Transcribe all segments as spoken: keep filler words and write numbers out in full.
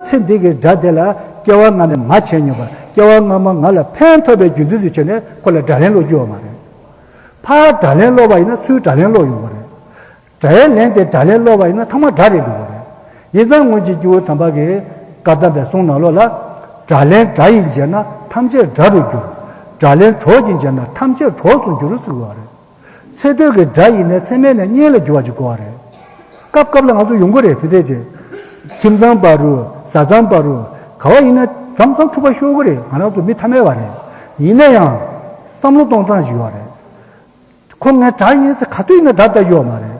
ཚེ་འདི་གི་དགྲ་དེ་ལ་སྐྱེ་བ་སྔ་མས་མ་བྱས་མྱོང་བར་སྐྱེ་བ་སྔ་མ་ང་ལ་ཕན་ཐོགས་པའི་རྒྱུ་མཚན་དུ་བྱས་ནས་ཁོ་ལ་དགྲ་ལན་སློག་རྒྱུ་ཡོད་མ་རེད། ཕར་དགྲ་ལན་སློག་པ་ཡིན་ན་ཚུར་དགྲ་ལན་སློག་ཡོང་བ་རེད། དགྲའི་ལན་དེ་དགྲ་ལན་སློག་པ་ཡིན་ན་ཐ་མ་དགྲ་རེད་འགྲོ་བ་རེད། ཡིན་ཙང་སྔོན་གྱི་སྐྱེས་བུ་དམ་པ་གིས་བཀའ་གདམས་པའི་གསུང་ནང་ལོགས་ལ། དགྲ་ལན་དགྲ་ཡིས་འཇལ་ན་ཐམས་ཅད་དགྲ་རུ་འགྱུར། དགྲ་ལན་གྲོགས་ཀྱིས་འཇལ་ན་ཐམས་ཅད་གྲོགས་སུ་འགྱུར་ཟེར་བ་རེད། ཚེ་སྟོད་ཀྱི་དགྲ་ཡིན་ནའི་ཚེ་སྨད་ནས་གཉེན་ལ་འགྱུར་བ་ཅིག་དགོས་པ་རེད། སྐབས་སྐབས་ལ་ང་ཚོ་ཡོང་གི་རེད་དེ་འདྲས་ཅིག་ཁྱིམ་ཚང་བར་རུ་བཟའ་ཚང་བར་རུ་ག་བ་ཡིན་ན་མཚམས་མཚམས་འཁྲུག་པ་ཤོར་གི་རེད། ང་རང་ཚོ་མི་ཐ་མལ་བ་རེད། ཡིན་ན་ཡང་བསམ་བློ་གཏོང་སྟངས་ཅིག་ཡོད་རེད། ཁོ་ངའི་དགྲ་ཡིན་ཟེར་ག་དུས་ཡིན་ན་དགྲ་ལྟ་རྒྱུ་ཡོད་མ་རེད།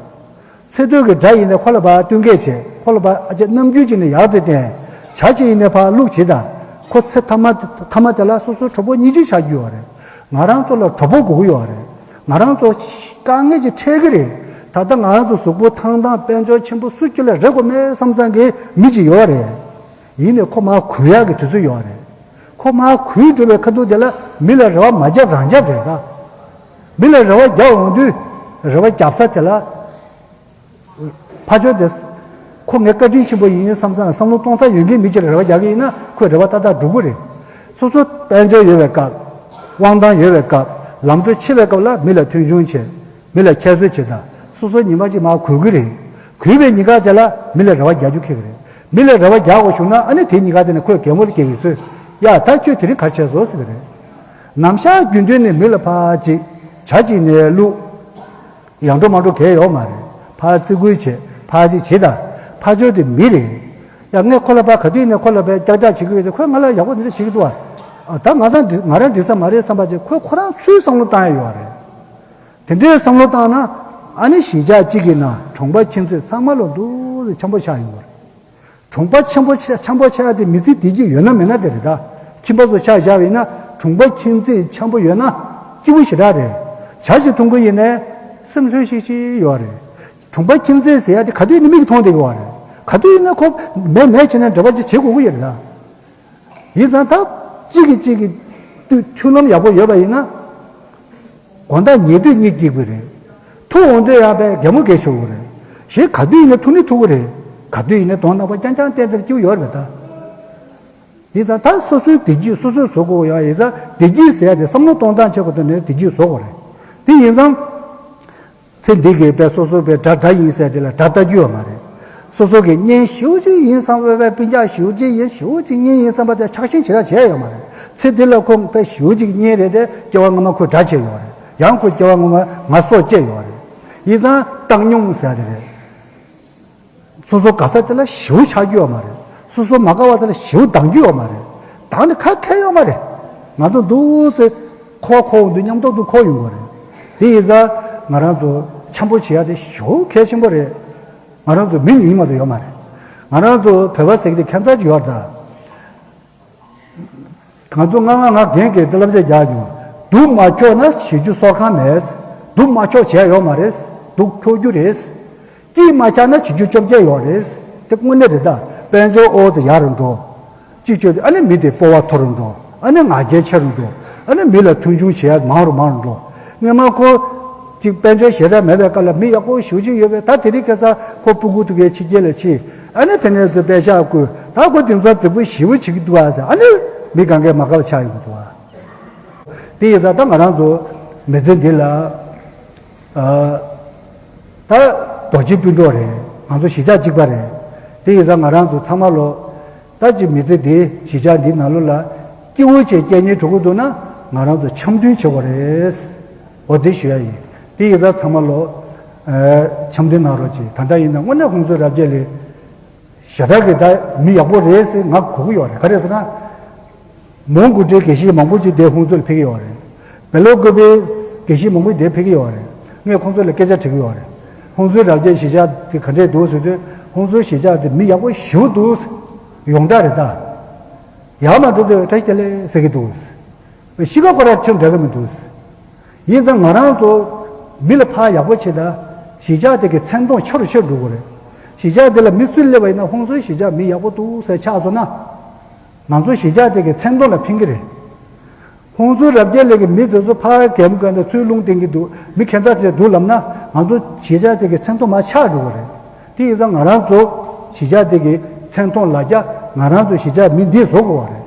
ཚེ་སྟོད་ཀྱི་དགྲ་ཡིན་ནའི་ཁོ་ལ་ཕར་བསྟུན་མཁས་བྱེད། ཁོ་ལ་ཕར་ཨ་ཅེ་རྣམ་འགྱུར་ཅིག་ནས་ཡག་ཙེ་བསྟན། བྱ་ཅིག་ཡིན་ནའི་ཕར་བླུག་བྱེད་ད། ཁོ་ཚེ་ཐ་མ་ཐ་མ་དེ་ལ་སོ་སོའི་གྲོགས་པོ་གཉིས་ཅིག་ཆགས་རྒྱུ་ཡོད་རེད། ང་རང་ཚོ་ལ་གྲོགས་པོ་དགོས་ཀྱི་ཡོད་རེད། ང་རང་ཚོ་དཀའ་ངལ་ཅིག་འཕྲད་ཀྱི་རེད། ད་ལྟ་ང་རང་ཚོ་གཟུགས་པོ་ཐང་ཐང་དཔལ་འབྱོར་ཆེན་པོ་སུ་ཅིག་ལ་རེག་དགོས་མེད་བསམ་བསམ་གྱི་མི་ཅིག་ཡོད་རེད། ཡིན་ནའི་ཁོ་མར་གུས་ཡག་གི་དུས་ཚོད་ཡོད་རེད། ཁོ་མར་གུས་འགྲོ་བའི་ཁ་ཐུག་དེ་ལ་མི་ལ་རེ་བ་མ་བརྒྱབ་རང་བརྒྱབ་རེད་ད། མི་ལ་རེ་བ་རྒྱག་འོང་དུས་རེ་བ་རྒྱབ་ས་དེ་ལ་ཕར་ཕྱོགས་དེ་ཁོ་ངའི་བཀའ་དྲིན་ཆེན་པོ་ཡིན་བསམ་བསམ་བསམ་བློ་གཏོང་ས་ཡོད་མཁན་མི་ཅིག་ལ་རེ་བ་རྒྱག་གི་ཡིན་ན་ཁོས་རེ་བ་ཏག་ཏག་འགྲུབ་ཀྱི་རེད། སོ་སོ་དཔལ་འབྱོར་ཡོད་པའི་སྐབས། དབང་ཐང་ཡོད་པའི་སྐབས། ལམ་འགྲོ་ཆེ་བའི་སྐབས་ལ་མི་ལ་མཐོང་ཆུང་བྱེད། མི་ལ་ཁྱད་གསོད་བྱེད་ད། སོ་སོ་ཉི་མ་གཅིག་མར་གུས་ཀྱི་རེད། གུས་པའི་ཉིན་ཀ་དེ་ལ་མི་ལ་རེ་བ་རྒྱག་རྒྱུ་ཁེལ་གྱི་རེད། མི་ལ་རེ་བ་རྒྱག་དགོས་བྱུང་ན་ཨ་ནི་དེའི་ཉིན་ཀ་དེ་ནས་ཁོས་གད་མོ་སྐྱེ་གི་ཚོད། ཡ་ད་ཁྱོད་དེ་རིང་ག་རེ་བྱས་སོང་ཟེར་གི་རེད། ནམ་ཞག་རྒྱུན་དུ་ནས་མི་ལ་ཕར་ཅིག་བྱ་གཅིག་ནས་བླུག་ཡང་འགྲོ་མ་འགྲོ་གལ་ཡོད་མ་རེད། ཕར་བརྩི་བཀུར་བྱེད། ཕར་ཅིག་བྱེད་ད། ཕར་ཕྱོགས་དེ་མི་རེད། ཡ་ངས་ཁོ་ལ་ཕར་ག་དུས་ནས་ཁོ་ལ་ཕར་ཀྱག་ཀྱག་བྱེད་ཀྱི་ཡོད་དེ་ཁོས་ང་ལ་ཡག་པོ་འདི་འདྲ་བྱེད་ཀྱི་འདུག་ཨ། ད་ང་དང་འགྲིག་ང་རང་འགྲིག་ས་མ་རེད་བསམ་པ་ཅིག་ཁོས་ཁོ་རང་ཚོའི་བསམ་བློ་བཏང་ཡ་ཡོད་རེད། དེ་འདྲའི་བསམ་བློ་བཏང་ན་ཨ་ནི་གཞིས་ཆགས་གཅིག་གི་ནང་གྲོང་པ་ཁྱིམ་མཚེས་ཚང་མ་ལོ་འདུག་སེ་འཆམ་པོ་ཆགས་ཡོང་གི་རེད། གྲོང་པ་འཆམ་པོ་ཆགས་འཆམ་པོ་ཆགས་ཡ་དེ་མི་ཚེ་བདེ་སྐྱིད་ཡོད་ན་མེད་ན་དེ་རེད་ད། ཁྱིམ་པ་ཚོ་ཆ་བཞག་པ་ཡིན་ན་གྲོང་པ་ཁྱིམ་མཚེས་འཆམ་པོ་ཡོད་ན་སྐྱིད་པོ་ཞེ་དྲག་རེད། བྱ་ཞིག་འཐུང་གི་ཡིན་ནའི་སེམས་ལྷོད་ཤིག་ཤིག་ཡོད་རེད། གྲོང་པ་ཁྱིམ་མཚེས་ཟེར་ཡ་དེ་ག་དུས་ཡིན་ན་མིག་གིས་མཐོང་བསྡད་ཀྱི་ཡོད་རེད། ག་དུས་ཡིན་ན་ཁོ་མེད་མེད་བྱས་ནས་འབྲེལ་བ་ཅིག་བྱེད་དགོས་ཀྱི་ཡོད་རེད་ད། ཡིན་ཙང་ད་གཅིག་གིས་གཅིག་གི་མཐུན་མཐུན་ལམ་ཡག་པོ་ཡོད་པ་ཡིན་ན། དགོང་དག་ཉལ་དུས་གཉིད་སྐྱིད་པོ་རེད། ཐུག་འོང་དུས་ཡང་པའི་གད་མོ་བགད་ཆོག་གི་རེད། གཞན་ག་དུས་ཡིན་ན་ཐུག་ནི་ཐུག་གི་རེད། ག་དུས་ཡིན་ན་གདོང་ནག་པོ་རྐྱང་རྐྱང་བསྟན་ཏེ་སྐྱིད་པོ་ཡོད་རེད་ད། ཡིན་ཙང་ད་སོ་སོའི་བདེ་སྐྱིད་སོ་སོས་བཟོ་དགོས་ཡོད། ཡིན་ཙང་བདེ་སྐྱིད་ཟེར་ཡ་དེ་བསམ་བློ་གཏོང་སྟངས་ཆེད་དུ་ནས་བདེ་སྐྱིད་བཟོ་དགོས་རེད། དེ་ཡིན་ཙང་། ཚེ་འདི་གི་དཔེ་སོ་སོ་དཔེ་དགྲ་དགྲ་ཡིན་ཟེར་དེ་ལ་དགྲ་ལྟ་རྒྱུ་ཡོད་མ་རེད། སོ་སོ་གི་གཉེན་ཞེ་པོ་ཅིག་ཡིན་བསམ་པའི་དཔེ་སྤུན་ཀྱག་ཞེ་པོ་ཅིག་ཡིན་ཞེ་པོ་ཅིག་གཉེན་ཡིན་བསམ་པ་དེ་ཆགས་ཞེན་ཞེ་དྲག་བྱས་ཡོད་མ་རེད། ཚེ་འདི་ལ་ཁོང་དཔེ་ཞེ་པོ་ཅིག་གཉེན་རེད་དེ་སྐྱེ་བ་སྔ་མ་ཁོས་དགྲ་བྱས་ཡོད་རེད། ཡང་ཁོས་སྐྱེ་བ་སྔ་མ་ང་སྲོག་བཅད་ཡོད་རེད། ཡིན་ཙང་བཏང་སྙོམས་ཟེར་དེ་རེད། སོ་སོ་དགའ་ས་དེ་ལ་ཞེ་པོ་ཆགས་རྒྱུ་ཡོད་མ་རེད། སོ་སོ་མ་དགའ་བ་དེ་ལ་ཞེ་པོ་སྡང་རྒྱུ་ཡོད་མ་རེད། སྡང་ནི་ཁ་ཁེལ་ཡོད་མ་རེད། ང་ཚོ་འདུག་སེ་འཁོར་བ་འཁོར་འོང་དུས་མཉམ་དུ་འཁོར་ཡོང་གི་རེད། དེ་ཡིན་ཙང་ང་རང་ཚོ་འཆམ་པོ་བྱེད་ཡ་དེ་ཞེ་པོ་གལ་ཆེན་པོ་རེད། ང་རང་ཚོ་མི་ཡིན་མ་གཏོགས་ཡོད་མ་རེད། ང་རང་ཚོ་བོད་པ་ཟེར་གྱི་དེ་ཁྱད་མཚར་ཅིག་ཡོད་རེད་ད། ང་ཚོ་ང་ང་ང་རྒན་གྱིས་དེ་བསླབ་བྱ་རྒྱག་མྱོང་། སྡུག་མ་འཁྱོག་ན་བྱེད་རྒྱུ་གསོལ་ཁང་མེད། སྡུག་མ་འཁྱོག་བྱས་ཡོད་མ་རེད། སྡུག་འཁྱོག་རྒྱུ་རེད། སྐྱིད་མ་ཆགས་ན་བྱེད་རྒྱུ་བཅོ་བརྒྱད་ཡོད་རེད། དེ་དངོས་གནས་རེད་ད། དཔལ་འབྱོར་ཨོ་དེ་ཡར་འགྲོ། གཅིག་བཅོས་ཏེ་ཨ་ནི་མི་དེ་སྤོབས་པ་མཐོ་རུ་འགྲོ། ཨ་ནི་ང་རྒྱལ་ཆེ་རུ་འགྲོ། ཨ་ནི་མི་ལ་མཐོང་ཆུང་བྱེད་ཡ་མང་རུ་མང་རུ་འགྲོ། སྔོན་མ་ཁོ་གཅིག་དཔལ་འབྱོར་ཞེ་དྲག་མེད་པའི་སྐབས་ལ་མི་ཡག་པོ་ཞེ་པོ་ཅིག་ཡོད་པས། ད་དེ་རིང་ཁ་སང་ཁོ་སྤུ་གུ་དེ་གའི་ཕྱི་རྒྱལ་ལ་ཕྱིན། ཨ་ནི་ཕ་ནས་ཚུར་པད་ཤག་བསྐུར། ད་ཁོ་དེང་སང་རྫིག་པོ་ཞེ་པོ་བྱེད་ཀྱི་འདུག་ཨ་ཟེར། ཨ་ནི་མི་གང་གས་མ་དགའ་བ་ཆགས་ཡོང་གི་འདུག་ཨ། དེ་ཡིན་ཙང་ད་ང་རང་ཚོ་མི་ཚེ་འདི་ལ། ཨ། ད་རྡོ་རྗེ་སྤུན་གྲོགས་རེད། ང་ཚོ་གཞིས་ཆགས་གཅིག་པ་རེད། དེ་ཡིན་ཙང་ང་རང་ཚོ་ཚང་མ་ལོ། ད་ཅི་མི་ཚེ་འདི་གཞིས་ཆགས་འདི་ནང་ལོགས་ལ་སྐྱིད་པོ་བྱས་སྐྱེལ་སྙིང་བྲོ་གི་འདུག་ན་ང་རང་ཚོ་འཆམ་མཐུན་བྱེད་དགོས་རེད། འོ་དེ་ཞུ་ཡ་ཡིན། དེ་ཡིན་ཙང་ཚང་མ་ལོ། ཨ། འཆམ་མཐུན་གནང་རོགས་གྱིས། ད་ལྟ་ཡིན་ན་དངོས་གནས་ཧུན་སུར་རབ་རྒྱས་ལགས་ཞེ་དྲག་གི་ད་མི་ཡག་པོ་རེད་ཟེར་ང་གོ་གི་ཡོད་རེད། ག་རེ་ཟེར་ན། མོན་གྷོ་འདྲའི་དགེ་བཤེས་མང་པོ་ཅིག་དེ་ཧུན་སུར་ལ་ཕེབས་ཀྱི་ཡོད་རེད། བེ་ལོ་ཀོ་པའི་དགེ་བཤེས་མང་པོ་དེ་ཕེབས་ཀྱི་ཡོད་རེད། ངས་ཁོང་ཚོ་ལ་སྐད་ཆ་དྲིས་ཀྱི་ཡོད་རེད། ཧུན་སུར་རབ་རྒྱས་གཞིས་ཆགས་དེ་ག་འདྲས་འདུག་ཟེར་དུས་ཧུན་སུར་གཞིས་ཆགས་དེ་མི་ཡག་པོ་ཞེ་པོ་འདུག་ཡོངས་གྲགས་རེད་ད། ཡག་མ་འགྲོ་དུས་བཀྲ་ཤིས་བདེ་ལེགས་ཟེར་གྱི་འདུག་གཤིས་ཀ་ཁོ་རང་ཁྱོན་འདྲ་གི་མི་འདུག་ཡིན་ཙང་ང་རང་ཚོ་མི་ལ་ཕར་ཡག་པོ་བྱེད་ད། གཞིས་ཆགས་དེ་གི་མཚན་མཐོང་ཆེ་རུ་ཆེ་རུ་འགྲོ་གི་རེད། གཞིས་ཆགས་དེ་ལ་མི་སུ་སླེབས་པ་ཡིན་ན་ཧུན་སུར་གཞིས་ཆགས་མི་ཡག་པོ་འདུག་ཟེར་ཆགས་སོང་ན། ང་ཚོ་གཞིས་ཆགས་དེ་གི་མཚན་མཐོང་ལ་ཕན་གི་རེད། ཧུན་སུར་རབ་རྒྱས་ལགས་ཀྱི་མི་དེ་ཚོ་ཕར་གད་མོ་བགད་ནས་ཚུར་རླུང་བསྟན་གྱི་འདུག་མི་ཁྱད་མཚར་དེ་འདུག་ལབ་ན་ང་ཚོ་གཞིས་ཆགས་དེ་གི་མཚན་མཐོང་མར་ཆག་འགྲོ་གི་རེད། དེ་ཡིན་ཙང་ང་རང་ཚོ་གཞིས་ཆགས་དེ་གི་མཚན་མཐོང་ལ་རྒྱ་ ང་རང་ཚོ་གཞིས་ཆགས་མི་འདིས་བཟོ་དགོས་པ་རེད།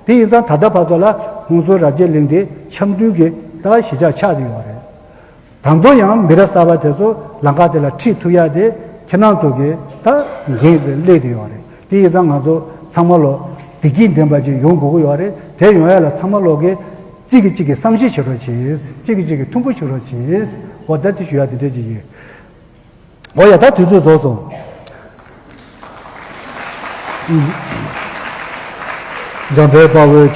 དེ་ཡིན་ཙང་ད་ལྟ་བར་དུ་ལ་ཧུན་སུར་རབ་རྒྱས་གླིང་དེ་འཆམ་མཐུན་གྱི་ད་གཞིས་ཆགས་ཆགས་བསྡད་ཡོད་རེད། ད་དུང་ཡང་མི་རབས་གསར་པ་དེ་ཚོ་ལམ་ཁ་དེ་ལ་ཁྲིད་ཐུབ་ཡག་དེ་ཁྱེད་རང་ཚོ་གི་ད་འགན་དེ་སླེབས་བསྡད་ཡོད་རེད། དེ་ཡིན་ཙང་ང་ཚོ་ཚང་མ་ལོ་བདེ་སྐྱིད་ལྡན་པ་ཅིག་ཡོང་དགོས་ཀྱི་ཡོད་རེད། དེ་ཡོང་ཡག་ལ་ཚང་མ་ལོ་གི་གཅིག་གིས་གཅིག་གི་བསམ་ཤེས་བྱེད་རོགས་གྱིས། གཅིག་གིས་གཅིག་གི་མཐུན་པོ་བྱེད་རོགས་གྱིས། འོ་ད་དེ་ཞུ་ཡག་དེ་འདྲ་ཅིག་ཡིན། འོ་ཡ། ད་དུས་ཚོད་རྫོགས་སོང་། འཇམ་དཔལ་དཔའ་བོས།